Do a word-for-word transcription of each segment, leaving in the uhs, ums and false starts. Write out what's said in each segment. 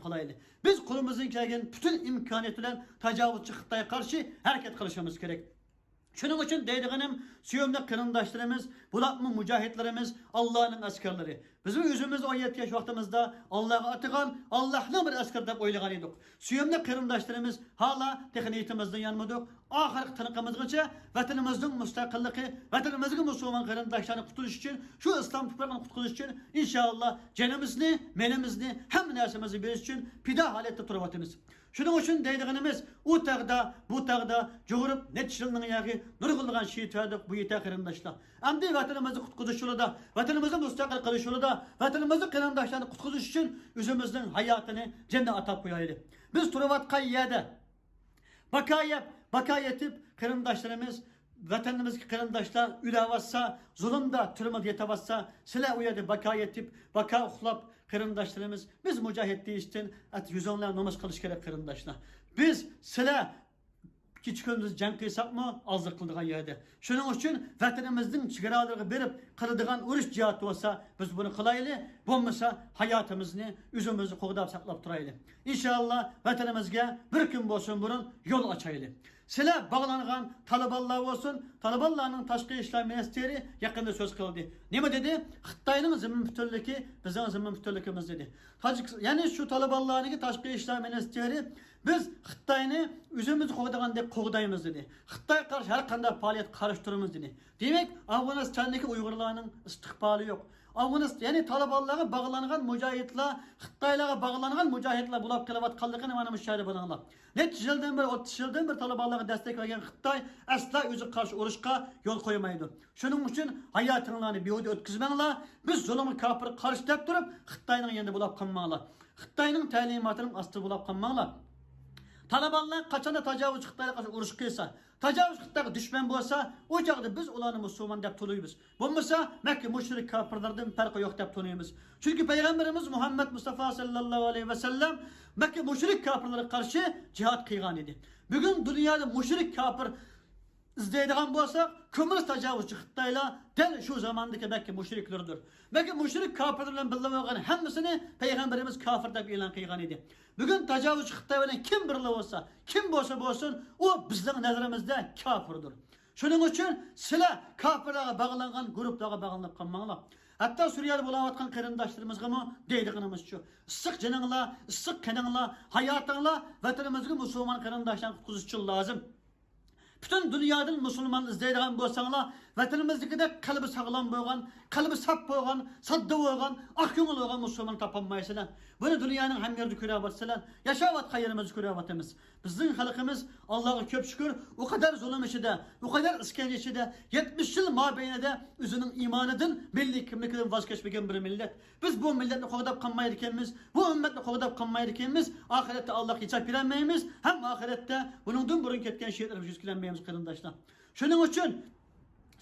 قىلايلى. بىز قولىمىزدىن كەلگەن پۈتۈن ئىمكانىيەت بىلەن تاجاۋۇزچى خىتايغا قارشى ھەرىكەت قىلىشىمىز كېرەك. شۇنىڭ ئۈچۈن دەيدىغىنىم، سۆيۈملۈك قېرىنداشلىرىمىز، بۇلارمۇ مۇجاھىدلىرىمىز، ئاللانىڭ ئەسكەرلىرى. بىزمۇ ئۆزىمىز ئون يەتتە ياش ۋاقتىمىزدا ئاللاغا ئاتىغان، ئاللاھنىڭ بىر ئەسكىرى دەپ ئويلىغان ئىدۇق. سۆيۈملۈك قېرىنداشلىرىمىز، ھالا تېخى نىيىتىمىزدىن يانمىدۇق. ئاخىرقى تىنىقىمىزغىچە ۋەتىنىمىزنىڭ مۇستەقىللىقى، ۋەتىنىمىزدىكى مۇسۇلمان قېرىنداشلارنى قۇتۇلۇش ئۈچۈن، شۇ ئىسلام تۇپرىقىنى قۇتقۇزۇش ئۈچۈن، ئىنشائاللا، جېنىمىزنى، مېلىمىزنى، ھەممە نەرسىمىزنى بېرىش ئۈچۈن پىدا ھالەتتە تۇرۇۋاتىمىز. شۇنىڭ ئۈچۈن دەيدىغىنىمىز، ئۇ تاغدا، بۇ تاغدا جۇغۇرۇپ نەچچە يىلنىڭ ياغى نۇرغۇنلىغان شېھىت ۋەردۇق بۇ يېتە قېرىنداشلار. ئەمدى ۋەتىنىمىزنى قۇتقۇزۇش يولىدا، ۋەتىنىمىزنى مۇستەقىل قىلىش يولىدا، ۋەتىنىمىزنىڭ قېرىنداشلارنى قۇتقۇزۇش ئۈچۈن ئۆزىمىزنىڭ ھاياتىنى جەننەت ئاتاپ قويايلى. بىز تۇرۇۋاتقان يەردە باكا يەپ، باكا يېتىپ قېرىنداشلىرىمىز، ۋەتىنىمىزدىكى قېرىنداشلار ئۆلۈۋاتسا، زۇلۇمدا، تۈرمىدە يېتىۋاتسا، سىلەر ئۇ يەردە باكا يېتىپ، باكا ئۇخلاپ، قېرىنداشلىرىمىز، بىز مۇجاھىد دېيىشتىن ئەت يۈزۈڭلار نومۇس قىلىش كېرەك، قېرىنداشلار. بىز سىلەر كېچە كۈندۈز جەڭ قىلساقمۇ ئازلىق قىلىدىغان يەردە. شۇنىڭ ئۈچۈن ۋەتىنىمىزنىڭ چېگرالىرىغا بېرىپ قىلىدىغان ئۇرۇش جىھادى بولسا، بىز بۇنى قىلايلى. بولمىسا، ھاياتىمىزنى ئۆزىمىزنى قوغداپ ساقلاپ تۇرايلى. ئىنشائاللا، ۋەتىنىمىزگە بىر كۈن بولسۇن بۇرۇن يول ئاچايلى. سىلەر باغلانغان تالىبانلار بولسۇن، تالىبانلارنىڭ تاشقى ئىشلار مىنىستىرى يېقىندا سۆز قىلدى. نېمە دېدى؟ خىتاينىڭ زېمىن پۈتۈنلۈكى بىزنىڭ زېمىن پۈتۈنلۈكىمىز دېدى. تاجىك، يەنى شۇ تالىبانلارنىڭكى تاشقى ئىشلار مىنىستىرى، بىز خىتاينى ئۆزىمىز قوغدىغاندەك قوغدايمىز دېدى. خىتايغا قارشى ھەر قانداق پائالىيەتكە قارشى تۇرىمىز دېدى. دېمەك، ئافغانىستاندىكى ئۇيغۇرلارنىڭ ئىستىقبالى يوق. ئافغانىستان، يەنى تالىبانلارغا باغلانغان مۇجاھىدلار، خىتايلارغا باغلانغان مۇجاھىدلار بولۇپ قېلىۋاتقانلىقىنى مانا مۇشۇ يەردە بىلىڭلار. نەچچە يىلدىن بېرى، ئوتتۇز يىلدىن بېرى تالىبانلارغا دەستەك بەرگەن خىتاي ئەسلا ئۆزىگە قارشى ئۇرۇشقا يول قويمايدۇ. شۇنىڭ ئۈچۈن ھاياتىڭلارنى بىھۇدە ئۆتكۈزمەڭلار. بىز زۇلۇمغا، كاپىرغا قارشى دەپ تۇرۇپ، خىتاينىڭ يېنىدا بولاپ قالماڭلار. خىتاينىڭ تەلىماتىنىڭ ئاستىدا بولاپ قالماڭلار. تالىبانلار قاچاندا تاجاۋۇزچى خىتايغا قارشى ئۇرۇش قىلسا، تاجاۋۇزچى خىتايغا دۈشمەن بولسا، ئۇ چاغدا بىز ئۇلارنى مۇسۇلمان دەپ تونۇيمىز. بولمىسا، مەككە مۇشرىك كاپىرلاردىن پەرقى يوق دەپ تونۇيمىز. چۈنكى پەيغەمبىرىمىز مۇھەممەد مۇستافا ساللاللاھۇ ئەلەيھى ۋەسەللەم مەككە مۇشرىك كاپىرلارغا قارشى جىھاد قىلغان ئىدى. بۈگۈن دۇنيادا مۇشرىك كاپىر ئىزدەيدىغان بولساق، كۆمۈر تاجاۋۇزچى خىتايلار دەل شۇ زاماندىكى مەككە مۇشرىكلىرىدۇر. مەككە مۇشرىك كاپىرلار بىلەن بىللە بولغان ھەممىسىنى پەيغەمبىرىمىز كاپىر دەپ ئېلان قىلغان ئىدى. بۈگۈن تاجاۋۇزچى خىتاي بىلەن كىم بىرلە بولسا، كىم بولسا بولسۇن، ئۇ بىزنىڭ نەزىرىمىزدە كاپىردۇر. شۇنىڭ ئۈچۈن سىلەر كاپىرلارغا باغلانغان گۇرۇپلارغا باغلىنىپ قالماڭلار. ھەتتا سۈرىيەدە بولاۋاتقان قېرىنداشلىرىمىزغىمۇ دەيدىغىنىمىز شۇ. ئىسسىق جېنىڭلار، ئىسسىق قېنىڭلار، ھاياتىڭلار ۋەتىنىمىزدىكى مۇسۇلمان قېرىنداشلارنى قۇتقۇزۇش ئۈچۈن لازىم. پۈتۈن دۇنيادىن مۇسۇلمان ئىزدەيدىغان بولساڭلار، ۋەتىنىمىزدىكىدەك قەلبى ساغلام بولغان، قەلبى ساپ بولغان، ساددا بولغان، ئاق كۆڭۈل بولغان مۇسۇلمان تاپالمايسىلەر. بۇنى دۇنيانىڭ ھەممە يېرىدە كۆرۈۋاتىسىلەر. ياشاۋاتقان يېرىمىزدە كۆرۈۋاتىمىز. بىزنىڭ خەلقىمىز، ئاللاغا كۆپ شۈكۈر، ئۇ قەدەر زۇلۇم ئىچىدە، ئۇ قەدەر ئىسكەنجە ئىچىدە، يەتمىش يىل مابەينىدە ئۆزىنىڭ ئىمانىدىن، مىللىي كىملىكىدىن ۋاز كەچمىگەن بىر مىللەت. بىز بۇ مىللەتنى قوغداپ قالمايدىكەنمىز، بۇ ئۈممەتنى قوغداپ قالمايدىكەنمىز، ئاخىرەتتە ئاللاغا ھېساب بېرەلمەيمىز، ھەم ئاخىرەتتە بۇنىڭدىن بۇرۇن كەتكەن شېھىتلىرىمىزگە يۈز كېلەلمەيمىز، قېرىنداشلار. شۇنىڭ ئۈچۈن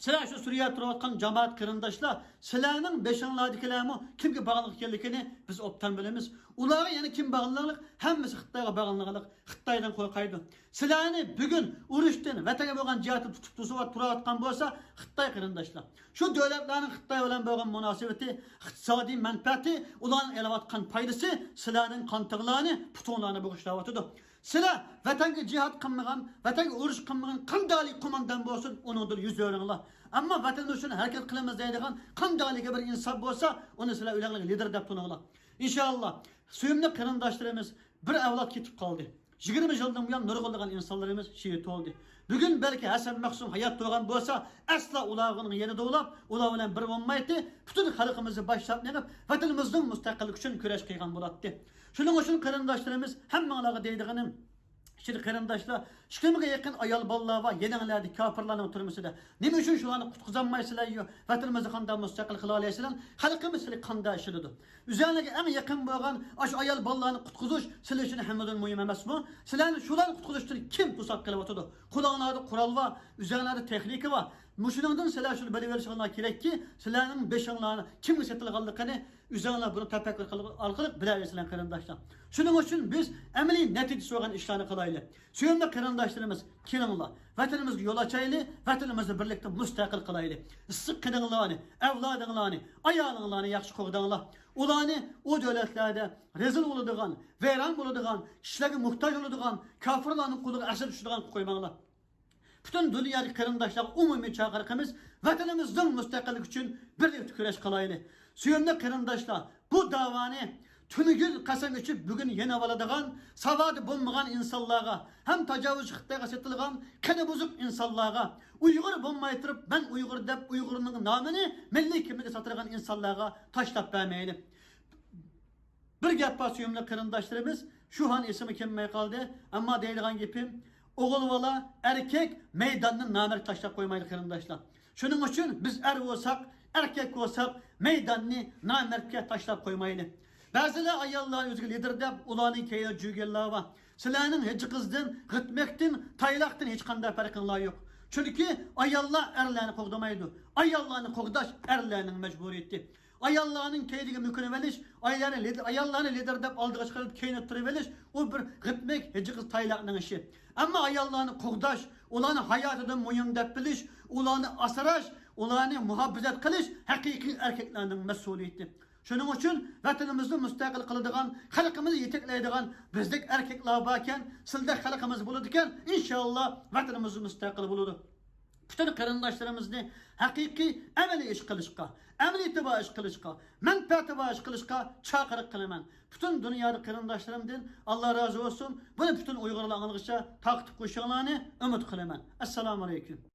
سىلەر شۇ سۈرىيەدە تۇرۇۋاتقان جامائەت قېرىنداشلار، سىلەرنىڭ بېشىڭلاردىكىلەرمۇ كىمگە باغلىق ئىكەنلىكىنى بىز ئوبدان بىلىمىز. ئۇلارغا يەنە كىم باغلىنىدۇ؟ ھەممىسى خىتايغا باغلىنىدۇ. خىتايدىن قورقايدۇ. سىلەرنى بۈگۈن ئۇرۇشتىن، ۋەتەنگە بولغان جىھادتىن تۇتۇپ تۇرسا-، تۇرۇۋاتقان بولسا خىتاي قېرىنداشلار. شۇ دۆلەتلەرنىڭ خىتاي بىلەن بولغان مۇناسىۋىتى، ئىقتىسادىي مەنپەئەتى، ئۇلارنىڭ ئېلىۋاتقان پايدىسى سىلەرنىڭ قان تىغلارنى، پۇتۇڭلارنى بوغۇشلاۋاتىدۇ. سىلەر ۋەتەنگە جىھاد قىلمىغان، ۋەتەنگە ئۇرۇش قىلمىغان قانداقلىك قوماندان بولسۇن، ئۇنىڭدىن يۈز ئۆرۈڭلار. ئەمما ۋەتەن ئۈچۈن ھەرىكەت قىلىمىز دەيدىغان قانداقلىك بىر ئىنسان بولسا، ئۇنى سىلەر ئۆزلەرنىڭ لىدىرى دەپ تونۇڭلار. ئىنشائاللا، سۆيۈملۈك قېرىنداشلىرىمىز، بىر ئەۋلاد كېتىپ قالدى. يىگىرمە يىلدىن بۇيان نۇرغۇنلىغان ئىنسانلىرىمىز شېھىت بولدى. بۈگۈن بەلكى ھەسەن مەخسۇم ھايات تۇرغان بولسا، ئەسلا ئۇلارنىڭ يېنىدا بولاپ، ئۇلار بىلەن بىر بولمايتتى، پۈتۈن خەلقىمىزنى باشلاپ مېڭىپ، ۋەتىنىمىزنىڭ مۇستەقىللىكى ئۈچۈن كۈرەش قىلغان بولاتتى. شۇنىڭ ئۈچۈن قېرىنداشلىرىمىز، ھەممىڭلارغا دەيدىغىنىم، شېھىت قېرىنداشلار، ئىككى مىڭغا يېقىن ئايال بالىلار بار، يېنىڭلاردا كاپىرلارنىڭ تۈرمىسىدە. نېمە ئۈچۈن شۇلارنى قۇتقۇزالمايسىلەر؟ ۋەتىنىمىزنى قانداق مۇستەقىل قىلالايسىلەر؟ خەلقىمىز سىلەرگە قانداق ئىشىنىدۇ؟ ئۆزۈڭلارغا ئەڭ يېقىن بولغان ئاشۇ ئايال بالىلارنى قۇتقۇزۇش سىلەر ئۈچۈن ھەممىدىن مۇھىم ئەمەسمۇ؟ سىلەرنى، شۇلارنى قۇتقۇزۇشتىن كىم توساپ قېلىۋاتىدۇ؟ قولۇڭلاردا قورال بار، ئۆزۈڭلاردا تېخنىكا بار. مۇشۇنىڭدىن سىلەر شۇنى بىلىۋېلىشىڭلار كېرەككى، سىلەرنىڭ بېشىڭلارنى كىمگە سېتىلغانلىقىنى ئۆزۈڭلار بۇنى تەپەككۇر قىلىش ئارقىلىق بىلەلەيسىلەر، قېرىنداشلار. شۇنىڭ ئۈچۈن بىز ئەمەلىي نەتىجىسى بولغان ئىشلارنى قىلايلى. سۆيۈملۈك قېرىنداشلىرىمىز، كېلىڭلار، ۋەتىنىمىزگە يول ئاچايلى، ۋەتىنىمىزنى بىرلىكتە مۇستەقىل قىلايلى. ئىسسىق قېنىڭلارنى، ئەۋلادىڭلارنى، ئايالىڭلارنى ياخشى قوغداڭلار. ئۇلارنى ئۇ دۆلەتلەردە رەزىل بولىدىغان، ۋەيران بولىدىغان، كىشىلەرگە موھتاج بولىدىغان، كافىرلارنىڭ قولىغا ئەسىر چۈشىدىغان قىلىپ قويماڭلار. پۈتۈن دۇنيادىكى قېرىنداشلارغا ئومۇمىي چاقىرىقىمىز، ۋەتىنىمىزنىڭ مۇستەقىللىكى ئۈچۈن بىرلىكتە كۈرەش قىلايلى. سۆيۈملۈك قېرىنداشلار، بۇ داۋانى تۈنۈگۈن قەسەم ئىچىپ بۈگۈن يېنىۋالىدىغان، ساۋاتى بولمىغان ئىنسانلارغا ھەم تاجاۋۇزچى خىتايغا سېتىلغان قېنى بۇزۇق ئىنسانلارغا، ئۇيغۇر بولماي تۇرۇپ مەن ئۇيغۇر دەپ ئۇيغۇرنىڭ نامىنى مىللىي كىملىككە ساتىدىغان ئىنسانلارغا تاشلاپ بەرمەيلى. بىر گەپ بار، سۆيۈملۈك قېرىنداشلىرىمىز، شۇ ھان ئېسىمگە كەلمەي قالدى. ئەمما دەيدىغان گېپىم، ئوغۇل بالا، ئەركەك مەيداننى نامەرد تاشلاپ قويمايدۇ، قېرىنداشلار. شۇنىڭ ئۈچۈن بىز ئەر بولساق، ئەركەك بولساق، مەيداننى نامەردكە تاشلاپ قويمايلى. بەزىلەر ئاياللارنى ئۆزىگە لىدىر دەپ، ئۇلارنىڭ كەينىدە جۈرگەنلەر بار. سىلەرنىڭ ھىجىقىزدىن، غىتمەكتىن، تايلاقتىن ھېچقانداق پەرقىڭلار يوق. چۈنكى ئاياللار ئەرلەرنى قوغدىمايدۇ. ئاياللارنى قوغداش ئەرلەرنىڭ مەجبۇرىيىتى. ئاياللارنىڭ كەينىگە مۆكۈنۈۋېلىش، ئاياللارنى لىد-، ئاياللارنى لىدىر دەپ ئالدىغا چىقىرىپ كەينىدە تۇرۇۋېلىش، ئۇ بىر غىتمەك، ھىجىقىز تايلاقنىڭ ئىشى. ئەمما ئاياللارنى قوغداش، ئۇلارنى ھاياتىدىن مۇھىم دەپ بىلىش، ئۇلارنى ئاسراش، ئۇلارنى مۇھاپىزەت قىلىش ھەقىقىي ئەركەكلەرنىڭ مەسئۇلىيىتى. شۇنىڭ ئۈچۈن ۋەتىنىمىزنى مۇستەقىل قىلىدىغان، خەلقىمىزنى يېتەكلەيدىغان بىزدەك ئەركەكلەر باركەن، سىلدەك خەلقىمىز بولىدىكەن، ئىنشاللا ۋەتىنىمىز مۇستەقىل بولىدۇ. پۈتۈن قېرىنداشلىرىمىزنى ھەقىقىي ئەمەلىي ئىش قىلىشقا، ئەمەلىيىتى بار ئىش قىلىشقا، مەنپەئەتى بار ئىش قىلىشقا چاقىرىق قىلىمەن. پۈتۈن دۇنيادا قېرىنداشلىرىمدىن ئاللا رازى بولسۇن. بۇنى پۈتۈن ئۇيغۇرلار ئاڭلىغۇچە تارقىتىپ قويۇشۇڭلارنى ئۈمىد قىلىمەن. ئەسسالامۇ ئەلەيكۇم.